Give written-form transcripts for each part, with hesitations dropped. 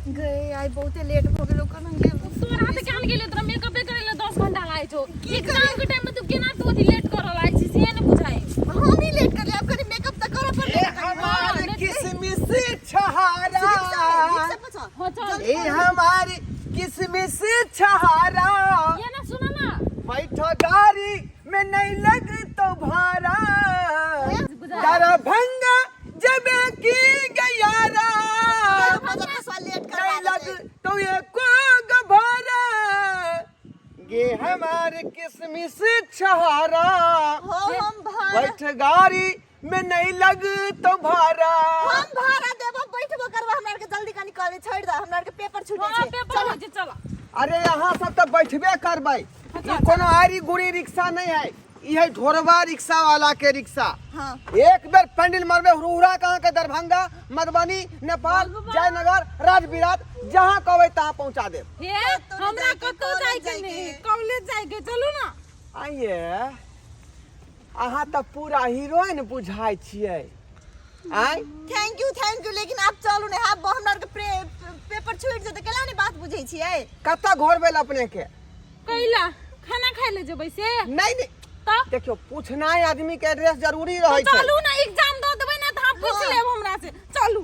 गए आइ बहुते लेट भऽ गेलो कन तोरा तऽ केहन गेलै तोरा मेकअपे करै लए 10 घंटा लागै छौ एग्जाम के टाइम में तू केना तू अथी लेट करऽ लागै छी से नहि बुझाइ हम ही लेट करलियै आब कनि मेकअप तऽ करऽ पड़तै ए हमार किसमिस छहारा हो चल ए हमारी किसमिस छहारा ये ना सुनो ना बैठो गाड़ी में नहीं लग तो भारा बुझा दरभंगा जब की गयारा लेट नहीं करवा लग देतै तो ये को गभारा गे हमारे किसमिस छहारा हो हम भाड़ा बैठ गाड़ी में नहीं लग तो भारा हम भाड़ा देबो बैठबो करबो हमरा आरके जल्दी कनि कॉलेज छोड़ि दे हमरा आरके पेपर छूटै हां छै पेपर हो छै चल अरे यहाँ सब तो बैठबे करबै अच्छा, ई कोनो आरी गुड़ी रिक्शा नहीं है ई है ढोरवा रिक्शा वाला के रिक्शा हाँ एक बेर पेंडल मारबे हुरहुरा कहाँ के दरभंगा मधुबनी नेपाल जयनगर राजविराज जहाँ कहबै तहाँ पहुँचा देब हे कतौ नहि हमरा जाइके, कतौ कॉलेज जाइके जाइके। नहि कॉलेज जाइके चलू ना आइये अहाँ तऽ पूरा हीरोइन बुझाइ छियै आँय thank you thank you लेकिन आप चलू नहि आब हमरा आरके पेपर छूटि जेतै केला नहि बात बुझै छियै कतऽ घर भेल अपने के कैला खाना खाइ ले जेबै से नहीं नहीं तऽ देखियौ पूछनाइ आदमी के एड्रेस जरूरी रहै छै चलू ना एग्जाम दऽ देबै ना तऽ अहाँ पूछ हाँ। लेब हमरा से चलू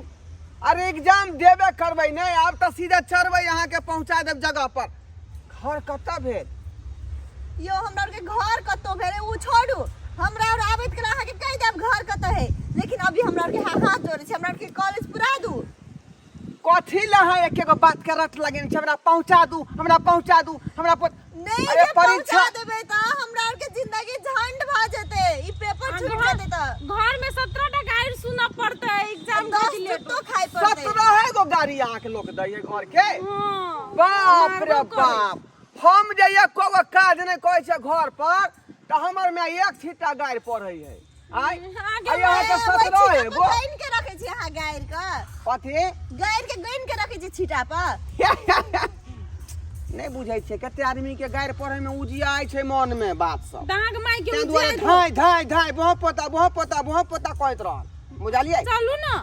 अरे एग्जाम देबे करबै नहि आब तऽ सीधे चढ़बै अहाँके पहुँचा देब जगह पर घर कतऽ भेल यो हमरा आरके घर कतौ भेलै ओ छोड़ू हमरा और आबैत कला अहाँके कहि देब घर कतऽ है लेकिन अभी हमरा आरके हाथ जोड़ै छै हमरा आरके कॉलेज पुरा दू कथी लए अहाँ एके गो बात के रट लगेने छी हमरा पहुँचा दू हमरा पहुँचा दू हमरा नहीं अरे जे परीक्षा पहुंचा देबै तऽ हमरा आर के जिंदगी झंड भऽ जेतै ई पेपर छूट जेतै तऽ घर में 17 टा गाइड सुनऽ पड़तै एग्जाम दस के लिए चुट्टो खाइ पड़तै 17 गो गाड़ी अहाँके लोक दैये घर के हाँ बाप रे मारबो करै। बाप हम जे एको गो काज नहि करै छियै घर पर तऽ हमर माय एक छीटा गारि पढ़ै है आय आगे आय अहाँके ए, ओहि 17 छीटा पर गो गाइन के रखै छी अहाँ गारि के कथी गारि के गाइन के रखै छी छीटा पर नहि बुझै छियै कते आदमी के गारि पढ़ै मे उजियाइ छै मन मे बात सब दाग माय के ताहि दुआरे उजियाइ धाँय धाँय धाँय बहु पोता बहु पोता बहु पोता कहैत रहल बुझलियै चलू ना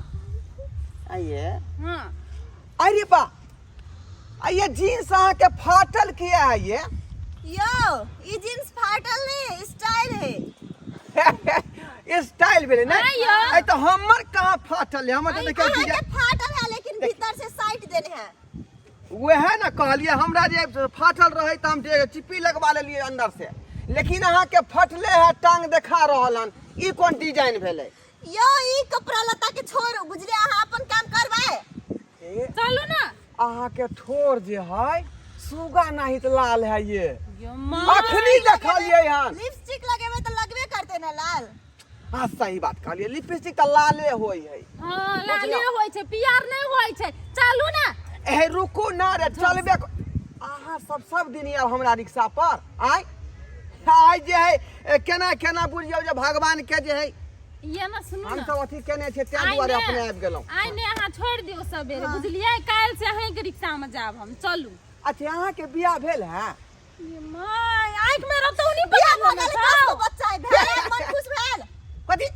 आइये हाँ अरे बा आइये जीन्स अहाँके फाटल किया है ये यो ई जींस फाटल नहीं स्टाइल है स्टाइल भेलै ने आइयो। आइ तऽ हमर कहाँ फाटल है हमर तऽ देखियौ अहाँके डिजाइन फाटल है लेकिन भीतर से साइट देने है वएह ने कहलियै हमरा जे फाटल रहै तऽ हम जे चिप्पी लगवा लेलियै अंदर से लेकिन अहाँके फटले है टांग देखा रहल हन ई कोन डिजाइन भेलै यो ई कपड़ा लत्ता के छोड़ू बुझलियै अहाँ अपन काम करबै ए, चलू ना अहाँके ठोर जे है सुगा नाहित लाल है ये यो माँ अखनी देखलियै हन लिपस्टिक लगेबै तऽ लगबे करतै ने लाल हाँ सही बात कहलियै लिपस्टिक तऽ लाले होइ है हाँ लाले होइ छै पियर नहि होइ छै चलू ना ए रुकू ना रे चलबे अहाँ सब सब दिन आब हमरा रिक्शा पर आय आय जे है ए, केना केना बुझियौ जे भगवान के जे है ये ना सुनू हम ना सब अथी केने छियै ताहि आइ दुआरे ने- अपने आबि गेलहुँ आइ ने अहाँ छोड़ि दियौ सबेरे बुझलियै काल्हि से अहींके रिक्शामे जायब हम चलू अच्छा अहाँके बियाह भेल है ये my आँखि में रतौनी बियाह पकड़ भऽ लेने गेलै 10 छौ गो बच्चा है भेल मन खुश भेल कथी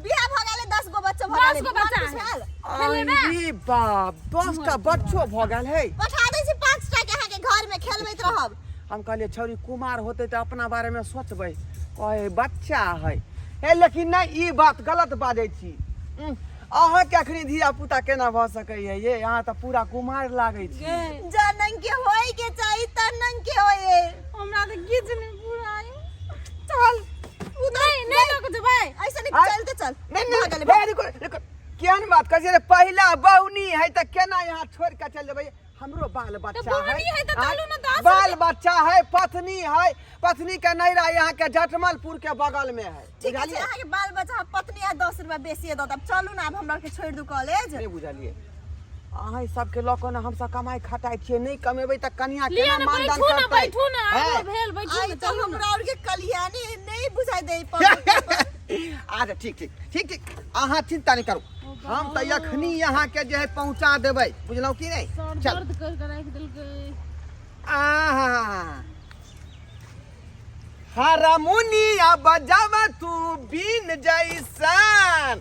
बियाह भऽ गेलै 10 गो बच्चा भऽ 10 गेलै गो मन बच्चा खुश है। भेल खेलेबै? अरे बाप 10 टा बच्चो भऽ गेल है पठा दै छी 5 टा के अहाँके घर में खेलबैत रहब हम कहलियै छौरी कुमार होतै तऽ अपना बारेमे सोचबै कहै बच्चा है हे लेकिन नहि ई बात गलत बाजै छी अहाँके अखनी धिया पुता केना भऽ सकैए ये अहाँ तऽ पूरा कुमार लागै छी गे जनन के होय के चाही तनन के होय हमरा तऽ किछु नहि पूरा चल नहीं नहीं लऽ के जेबै ऐसे नहीं आय। चलते चल नहीं भऽ नहीं गेलै, हे, रुको रुको केहन बात कहै छियै रे पहिला बौनी है तऽ केना यहाँ छोड़ि कऽ चलि जेबै हमरो बाल बच्चा है बौनी है तऽ चलू ने तऽ बाल बच्चा है पत्नी है पत्नी के नैरा यहाँ के जटमलपुर के बगल में है ठीक छै बुझलियै अहाँके बाल बच्चा पत्नी आ 10 रुपया बेसी दऽ देब चलू ने आब हमरा के छोड़ि दू कॉलेज नहि बुझलियै अहाँ सबके लऽ कऽ ने हमसब कमाइ खटाइ छियै नहि कमेबै तऽ कनिया लिअ केना ने मानदान बैठू ने करतै बैठू ने हैं? आरो भेल बैठू आइ ने तऽ चलू ने हमरा आर के कल्याणी नहि बुझाइ दे पर अच्छा ठीक ठीक ठीक ठीक अहाँ चिंता नहि करू हम तऽ अखनी अहाँके जे है पहुँचा देबै बुझलहुँ कि नहि सर चल दर्द कर के राखि देलकै आहा हारमोनिया बजावा तू बीन जैसन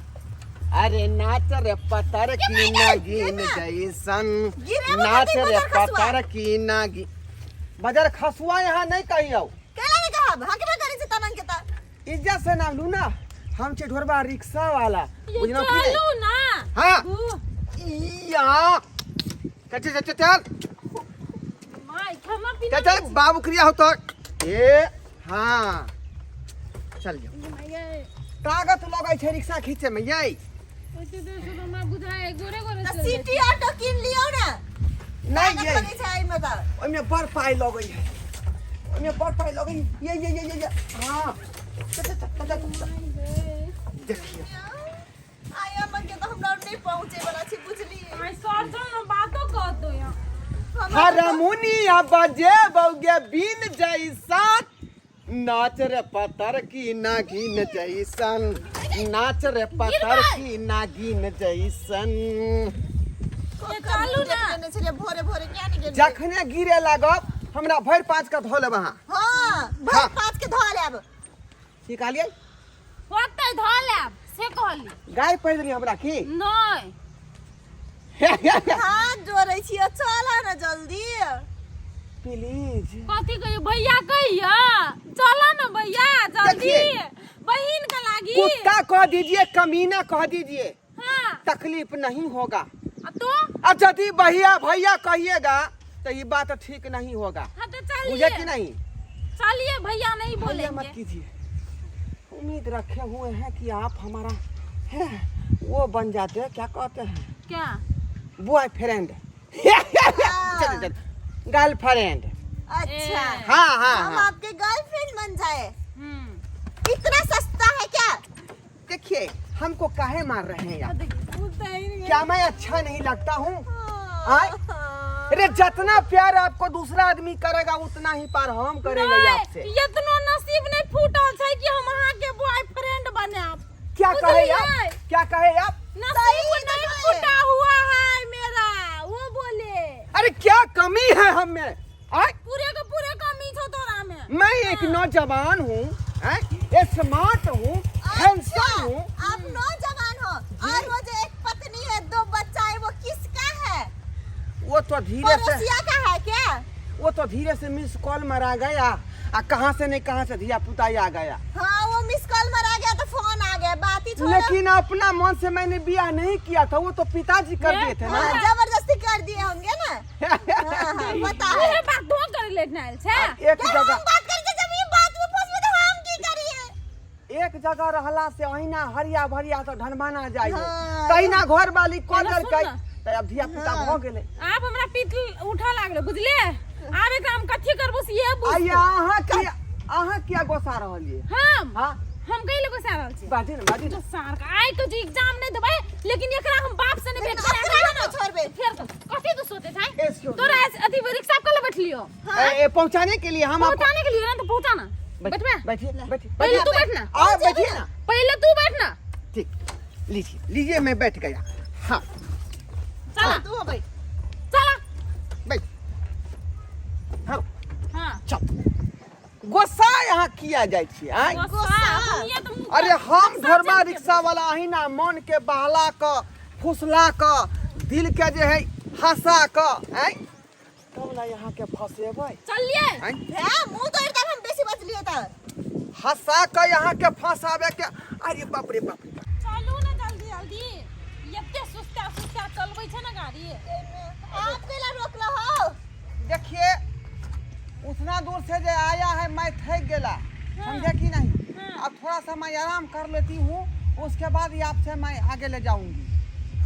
अरे नाच रे पतर की नागिन जैसन, गिरेबो नाच करतै रे बजर खसुआ। पतर की नागिन। बजर खसुआ यहाँ नहीं कहियो। केला नहीं कहब, हकबे करै छै तनन के त। इज्जत से नाम लू ना, हम छे ढोरबा रिक्शा वाला। ये बुझलहुँ कि नहीं? चलू ना। हाँ। उ, या चल चल चल चल। माय खाना पीना। चल चल बाबू क्रिया हो तो ए हाँ चल जाओ। ये ताकत लगै छै रिक्शा खींचे में ये। ओते देर से हमरा बुझाय गोरे गोरे त चल जाइ। सिटी ऑटो किन लियौ ना। नहीं ताकत ये लगै छै एहिमे त। ओहिमे बड़ पाइ लगै है, ओहिमे बड़ पाइ लगै है। ये ये ये ये ये हाँ चल चल चल चल चल। देखियो आइ हमर के त हमरा नहीं पहुंचे वाला छै, बुझलिए। आइ सर चल ना, बातो कह दो यहाँ। हारमोनिया बजे बौगे बीन जैसन, नाच रे पतर की नागिन जैसन, नाच रे पतर की नागिन जैसन। ये चलू ना। ने छलिए भोरे भोरे किया नहीं गेलिए? जखने गिरे लागब हमरा भरि पाँच के धो लेब अहाँ। हां, भरि हाँ। पाँच के धो लेब। की कहलियै? होतै धो लेब से कहली। गाय पढ़ि देलियै हमरा की? नहि। हाथ जोड़ै छियै, चल ना जल्दी। प्लीज। कथी कहियो भैया, कहियो चलो ना भैया जल्दी। देखिए। बहिन के लागी। कुत्ता कह दीजिए, कमीना कह दीजिए, हाँ। तकलीफ नहीं होगा। आ तो अब यदि भैया भैया कहिएगा तो ये बात ठीक नहीं होगा। हाँ तो चलिए। मुझे कि नहीं? चलिए भैया नहीं भैया मत बोलेंगे। कीजिए। उम्मीद रखे हुए हैं कि आप हमारा है वो बन जाते हैं, क्या कहते हैं? क्या? बॉयफ्रेंड, चलिए चलिए, गर्लफ्रेंड। अच्छा। हाँ हाँ। हम हाँ आपके गर्लफ्रेंड बन जाए? हम्म। इतना सस्ता है क्या? देखिए हमको काहे मार रहे हैं आप? देखिए। क्या मैं अच्छा नहीं लगता हूँ? आय? अरे जितना प्यार आपको दूसरा आदमी करेगा उतना ही पार हम करेंगे आपसे। इतनो नसीब नहीं फूटल छै कि हम अहाँ के बॉयफ्रेंड बनाब। क्या कहे आप? बुझलियै? क्या कहे आप? नसीब सही नहीं तो फूटा हुआ है मेरा, वो बोले। अरे क्या कमी है हम में? आय? पूरे के पूरे कमी छौ तोरा में। मैं एक नौजवान हूँ, स्मार्ट हूँ, हैंडसम हूँ। आप नौजवान हो और वो जो एक पत्नी है, दो बच्चा है, वो किसका है? वो तो धीरे से पड़ोसिया का है क्या? वो तो धीरे से मिस कॉल मारा गया आ कहाँ से नहीं कहाँ से धिया पुता आ गया। हाँ, वो मिस कॉल मारा गया तो फोन आ गया, बात ही छोड़ो। लेकिन अपना मन से मैंने ब्याह नहीं किया था, वो तो पिताजी कर दिए थे ना। हाँ, जबरदस्ती कर दिए होंगे ना। हाँ, हाँ, पता है। उहे बात तो करे लेट आयल छै। एक क्या जगह हम बात करी जब ये बात में फंसबे तो हम की करिए? एक जगह रहला से अहिना हरिया भरिया तो ढनमाना जाइए। हाँ। तहिना घर वाली कऽ एना सुन देलकै ना। तऽ अब धिया पुता हाँ। भऽ गेलै। आब हमरा पीठ उठऽ लागलै, बुझलिए? आब एकरा हम कथी करबो से ये बुझ। आइए अहाँ किया, अहाँ किया गोसा रहलियै? हम हाँ। हम गइले गोसा रहल छी। बाजू ने, बाजू जो ने। सार के आइ के जो एग्जाम नहीं देबै, लेकिन एकरा हम बाप से नहीं भेट लेकिन कराबै ओकरा ना। हम छोड़बै। फेर तो कथी तू सोचे छै? Excuse me. तोरा अथी रिक्शा कल बैठलियो? हाँ। ए, पहुंचाने के लिए हम आपको पहुंचाने के लिए ना, तो पहुंचाना। बैठबे? बैठिए बैठिए। पहले तू बैठ ना। आ बैठिए ना। पहले तू बैठ ना। ठीक, लीजिए लीजिए, मैं बैठ गया। हाँ। चला। तू हो बैठ। चला। बैठ। हाँ। हाँ। चल। गुस्सा यहाँ किया जाइ छी आय? गोस्सा अखनिये तऽ मुँह अरे हम गुस्सा घरमा चलि रिक्शा वाला अहिना मन के बहला क फुसला क दिल के जे है हंसा क आय तब ना यहाँ के फंसेबै। चलिए। आय? हे मुंह तोड़ देब हम बेसी बजलिए त। हंसा क यहाँ के फंसाबे के। अरे बाप रे बाप रे। चलू ना जल्दी जल्दी, एते सुस्ता सुस्ता चलबै छै ना गाड़ी। आप केला रोकलो हो? देखिए उतना दूर से जो आया है मैं थक गया, समझे कि नहीं? हाँ। अब थोड़ा सा मैं आराम कर लेती हूँ, उसके बाद ही आपसे मैं आगे ले जाऊंगी।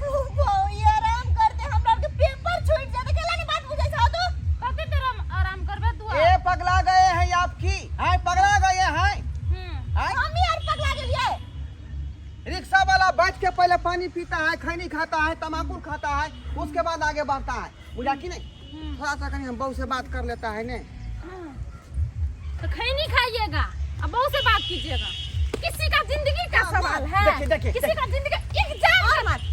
वो ये आराम करते हमरा के पेपर छूट जाते, केला नहीं बात बुझै छौ तू? कते देर हम आराम करबे तू? ए पगला गए हैं आपकी, हैं पगला गए हैं। हम्म। हैं? हम ही यार पगला गेलिए। रिक्शा वाला बैठ के पहले पानी पीता है, खैनी खाता है, तम्बाकू खाता है, उसके बाद आगे बढ़ता है, बुझा कि नहीं? थोड़ा सा कहीं हम बहू से बात कर लेता है ने। तो खैनी खाइएगा अब बहू से बात कीजिएगा, किसी का जिंदगी का सवाल है। देखिए, देखिए, किसी का जिंदगी एग्जाम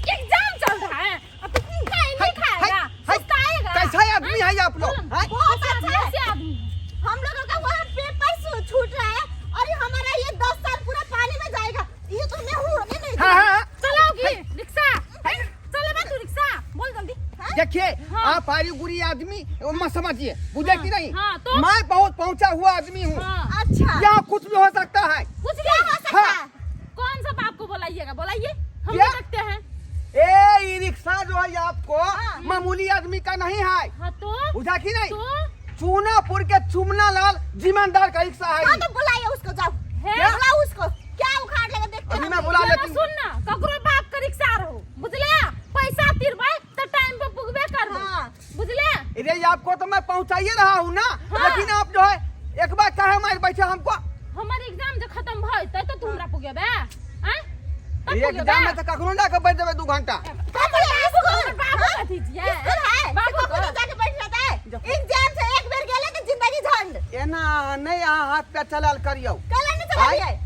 एग्जाम चल रहा है अब तो खैनी हाय, खाएगा, हाय, हाय। सुस्ताएगा। कैसा आदमी है आप लोग? हाँ? हाय। बहुत अच्छा है। कैसे आदमी है? हम लोगों का वहाँ पेपर छूट रहा है और ये हमारा ये 10 साल पूरा पानी में जाएगा, ये तो मैं होने नहीं हाँ, हाँ, हाँ। चलाओगी? हाँ। आप आरी गुरी आदमी वो मत समझिए, बुझे कि नहीं? हाँ, तो? मैं बहुत पहुंचा हुआ आदमी हूँ। हाँ। अच्छा, यहाँ कुछ भी हो सकता है। कुछ भी हो सकता हाँ। है। कौन सा बाप को बुलाइएगा? बुलाइए, हम क्या? भी देखते हैं। ए, ई रिक्शा जो है आपको मामूली आदमी का नहीं है। हाँ तो? बुझा कि नहीं? तो? चूनापुर के चुमना लाल जिम्मेदार का रिक्शा है। हाँ तो बुलाइए उसको, जाओ। है? बुलाओ उसको, क्या उखाड़ लेगा देखते अभी हैं। मैं बुला ये ना लेती हूँ। सुन ना, ककरो बाप के रिक्शा रहो, बुझले? पैसा तिरबै तो टाइम पे पुगबे करबै। हाँ। बुझले? अरे आपको तो मैं पहुँचाइए रहा हूँ ना। हाँ। लेकिन आप जो है एक बार काहे मार बैठे हमको? हमर एग्जाम जो खत्म भइतै तो तू हमरा पुगेबे? आँय? तब एग्जाम पुगेबे? में तो कखनो जाके बैठ जेबै 2 घंटा। कब है स्कूल? हमर बाबू कथी छियै? स्कूल है? बाबू कब के? जाके बैठ जाता है? जब- एग्जाम से एक बेर गेले तो जिंदगी झंड। एना नहीं अहाँ हाथ पे चलाल करियौ। कल नहीं चलालियै।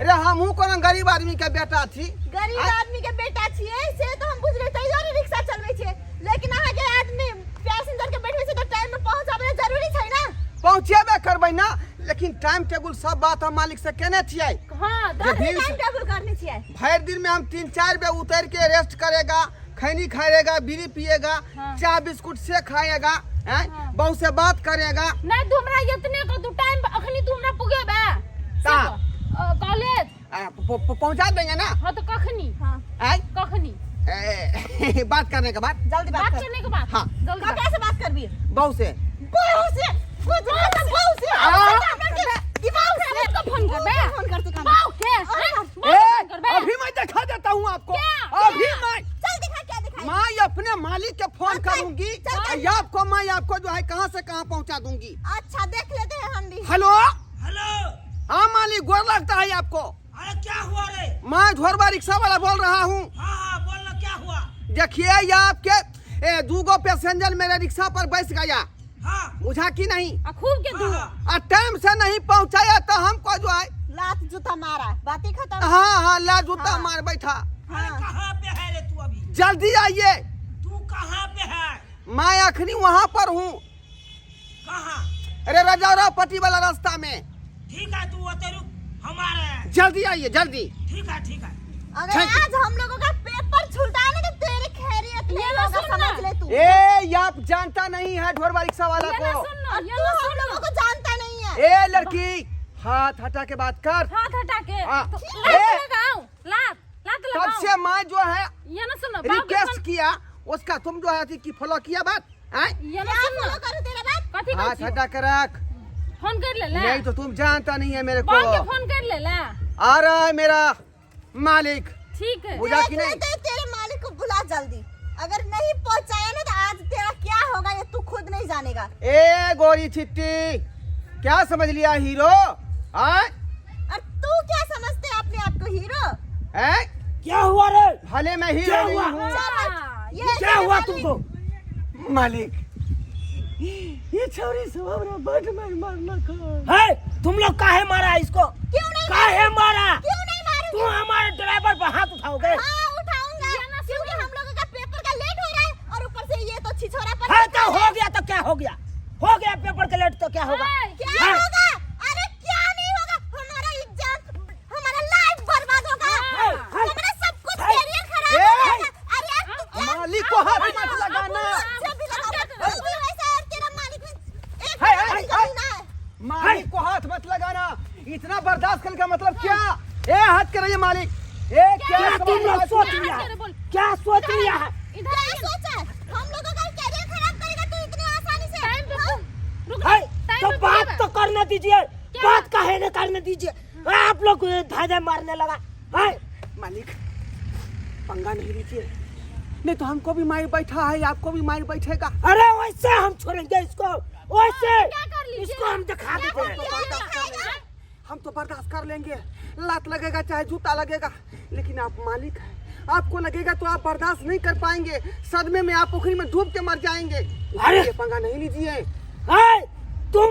अरे हमहूँ कोनो गरीब आदमी के बेटा छी। गरीब आय। आदमी के बेटा छियै से तो हम बुझले, तैयो ने रिक्शा चलबै छियै, लेकिन अहाँ के आदमी पैसेंजर के बैठबै छै तो टाइम में पहुंचाबै जरूरी छै ना। पहुँचेबे करबै ना, लेकिन टाइम टेबुल सब बात हम मालिक से केने छियै। हाँ, जे दस भीड़ टाइम से- टेबुल करने छियै। भरि दिन में हम 3-4 बेर उतर के रेस्ट करेगा, खैनी खाएगा, बीड़ी पिएगा, हाँ। चाय बिस्कुट से खाएगा, हैं? हाँ। बहू से बात करेगा। नहीं तू हमरा इतने को तू टाइम पे अखनी तू हमरा पुगेबे? से ता। कह। कॉलेज? पहुंचा देंगे ना। हाँ तो कखनी? हाँ। आय? कखनी? ए, बात करने के बाद। जल्दी बात बात कर। करने के बाद। हाँ। जल्दी बात। ककरा से बात करबी? बहू से। बहू से। बहू से। हाँ। दिमाग से तो फोन करबे? फोन करते काम। बाऊ के? हाँ। हाँ? बाऊ ए, के फोन करबे? अभी मैं दिखा देता हूँ आपको। क्या? अभी क्या? मैं चल दिखा, क्या दिखा? मैं अपने मालिक के फोन चल, करूंगी चल, चल। और आपको मैं आपको जो है कहाँ से कहाँ पहुँचा दूंगी। अच्छा देख लेते हैं हम भी। हेलो। हेलो। हाँ मालिक, गोर लगता है आपको। अरे क्या हुआ रे? मैं झोरबा रिक्शा वाला बोल रहा हूँ। हाँ हाँ बोलना, क्या हुआ? देखिए ये आपके दूगो पैसेंजर मेरे रिक्शा पर बैठ गया। हाँ। बुझा कि नहीं? आ खूब के दू। हाँ, और टाइम से नहीं पहुँचाया तो हमको जो है लात जूता मारा, बात ही खत्म। हाँ हाँ, ला जूता हाँ। मार बैठा। अरे हाँ। कहाँ पे है रे तू अभी? जल्दी आइए। तू कहाँ पे है? मैं अखनी वहाँ पर हूँ। कहाँ? अरे रजौरा पट्टी वाला रास्ता में। ठीक है तू होते रुक, हम आ रहे हैं। जल्दी आइए जल्दी। ठीक है ठीक है। अगर Thank you. आज हम लोगों का पेपर छूटा ना तो तेरी खैरियत ये नहीं ना होगा, सुन ना। समझ ले तू। ए ये आप जानता नहीं है ढोरबा रिक्शा वाला ये ना को। सुन ना, और ये तू ना हम सुन लोगों ना। को जानता नहीं है। ए लड़की, हाथ हटा के बात कर। हाथ हटा के। हाँ। तो ए। लात लगाओ, लात, लात तब लगाओ। से मैं जो है ये ना सुन ना, बाप के रिक्वेस्ट फोन- किया उसका, तुम जो है कि फॉलो किया बात। हैं? ये ना क्या सुन ना। फॉलो करूं तेरा बात? कथी कहै हाथ छियौ? हटा के रख। फोन कर ले ले। नहीं तो तुम जानता नहीं है मेरे को। बाप के फोन कर ले ले। आ रहा है मेरा मालिक। ठीक है। बुझा कि देख नहीं? लेते हैं, तेरे मालिक को बुला जल्दी। अगर नहीं पहुंचाया ना तो आज तेरा क्या होगा ये तू खुद नहीं जानेगा। ए गोरी छिट्टी, क्या समझ लिया हीरो? हाँ? और तू क्या समझते है अपने आप को हीरो? हैं? क्या हुआ रे? भले मैं हीरो क्या नहीं हुआ? हूँ। हाँ, ये क्या हुआ तुमको? मालिक, ये छोरी सब हमरा बड मार मारना का। है तुम लोग काहे मारा इसको? क्यों नहीं? काहे मारा? क्यों नहीं मारूंगी? तू हमारे ड्राइवर पर हाथ उठाओगे? हाँ उठाऊंगा, ये ना क्योंकि सुनो। हम लोगों का पेपर का लेट हो रहा है और ऊपर से ये तो छिछोरा पर हाँ तो हो गया तो क्या हो गया? हो गया पेपर का लेट तो क्या होगा? है, क्या हाँ। होगा? अरे क्या नहीं होगा, हमारा एग्जाम, हमारा लाइफ बर्बाद होगा, हाँ, हाँ। हमारा सब कुछ हाँ। करियर खराब ए, हो जाएगा। अरे यार तू क्या मालिक को हाथ मत लगाना। मुझे भी लगाऊंगा, तू भी वैसा है और तेरा मालिक भी एक हाय, बराबर हाय, की हाय। कमी ना है। मालिक को हाथ मत लगाना, इतना बर्दाश्त करने का मतलब क्या? ए हाथ कर रही है मालिक। ए क्या क्या तुम लोग समझ- सोच क्या लिया? हाथ करे बोल? क्या सोच लिया है? इधर क्या आइए। सोचा है? हम लोगों का करियर खराब करेगा तू इतने आसानी से? टाइम पे हाँ? रुक है टाइम तो पे बात पुगेबे। तो करने दीजिए, क्या? बात काहे न करने दीजिए? आप लोग धाधे मारने लगा है। मालिक पंगा नहीं लीजिए, नहीं तो हमको भी मार बैठा है, आपको भी मार बैठेगा। अरे वैसे हम छोड़ेंगे इसको, वैसे हाँ, क्या कर लीजिए? इसको हम दिखा क्या देते हैं। कर लीजिए? क्या दिखाएगा? हम तो बर्दाश्त कर लेंगे, लात लगेगा चाहे जूता लगेगा, लेकिन आप मालिक हैं, आपको लगेगा तो आप बर्दाश्त नहीं कर पाएंगे, सदमे में आप पोखरी में डूब के मर जाएंगे। अरे! ये पंगा नहीं लीजिए। है, तुम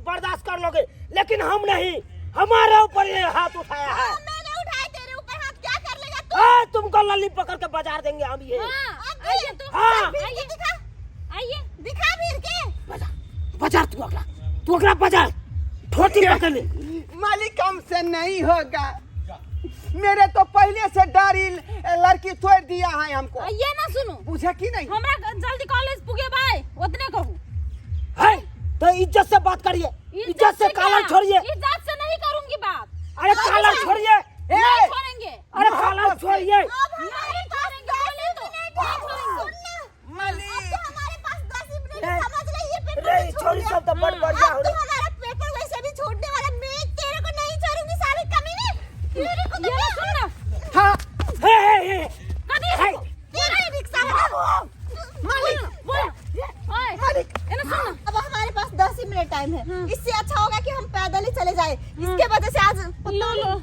बर्दाश्त कर लोगे लेकिन हम नहीं, हमारे ऊपर ये हाथ उठाया है। हाँ, मैंने उठाए तेरे ऊपर हाथ, क्या कर लेगा तू? हाँ, तुमको लल्ली पकड़ के बाजार देंगे हम ये। हाँ, अब आइए तो। हाँ। भीड़ के दिखा, आइए। दिखा भीड़ के। बाजार बाजार तू अगला, तू अगला बाजार ठोटी पकड़ ले। मालिक हमसे नहीं होगा, मेरे तो पहले से डारी लड़की तोड़ दिया है हमको। आ ये ना सुनू। बुझे की नहीं? हमरा जल्दी कॉलेज पुगेबै, ओतने कहू। है तो इज्जत से बात करिए, इज्जत से क्या? कालर छोड़िए। इज्जत से नहीं करूंगी बात। अरे कालर छोड़िए। ए! नहीं छोड़ेंगे। अरे कालर छोड़िए। अब हमारे पास नहीं छोड़ेंगे, 10 बोले तो। मिनट नहीं है। छोड़ेंगे। सुन ना, मालिक। अब तो हमारे पास 10 ही मिनट रे, है, समझ ले ये पेपर रे भी छूट छोरी गया। सब तो बड़ बढ़िया अब हो तो रही। हमारा पेपर वैसे भी छूटने वाला, मैं तेरे को नहीं छोड़ूंगी साले कमीने, तेरे को तो ये ना सुन ना। हाँ। हे हे हे कथी हे। तेरा रिक्शा वाला। मालिक। बोल। ओए। मालिक। एना सुन ना। अब हमारे पास 10 ही मिनट टाइम है, इससे अच्छा होगा कि हम पैदल ही चले जाए। इसके वजह से आज लो लो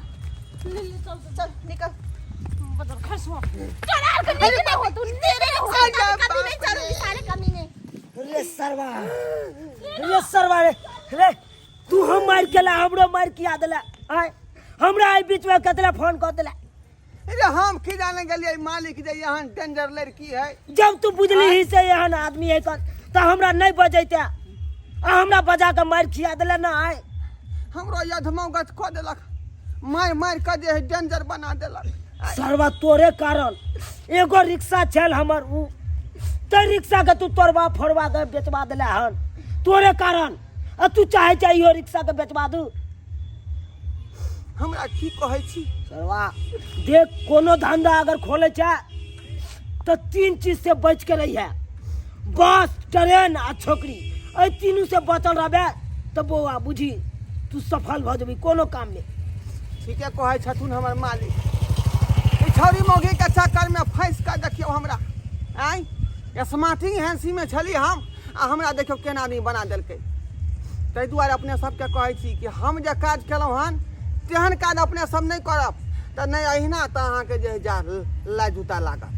ले ले, चल चल। चल निकल। बदल खस हो। चल यार, कहीं नहीं हो तू। तेरे रिक्शा वाला कभी नहीं चढ़ूंगी साले कमीने। रे सरवा, रे सरवा, रे रे तू हम मार के ला, हमरो मार किया देला। आय हमरा आई बीच में कतला फोन कर देला। अरे हम की जाने गेलियै मालिक जे यहाँ डेंजर लड़की है। जब तू बुझली ही से एहन आदमी है कर तो हमरा नहीं बजैते, आ हमरा बजा के मार खिया देला ना। आय हमरो यधमो गछ कऽ देलक, मारि मारि कऽ जे है डेंजर बना देलक। सरवा तोरे कारण एगो रिक्शा छल हमर, उ ते रिक्शा के तू तोड़वा फोड़वा के बेचवा देला हन तोरे कारण। आ तू चाहे चाहे इहो रिक्शा के बेचवा दू। हमरा की कहै छी सरवा देख, कोनो धंधा अगर खोले छै तो 3 चीज से बच के रही है, बस, ट्रेन आ छोकरी। एहि तीनू से बचल रहबे तो बौआ बुझी तू सफल भऽ जेबी कोनो काम में। ठीके कहै छथुन हमर मालिक। ई छौरी मौगी के चक्कर में फंसि कऽ देखियौ हमरा आँय स्मार्टिंग हैंसी में छली हम, आ हमरा देखियौ केना आदमी बना देलकै। ताहि दुआरे अपने सबके कहै छी कि हम जे काज केलहुँ हन तेहन काज अपने सब नहि करब तऽ नहि अहिना तऽ अहाँके जे जा ला जूता लागत।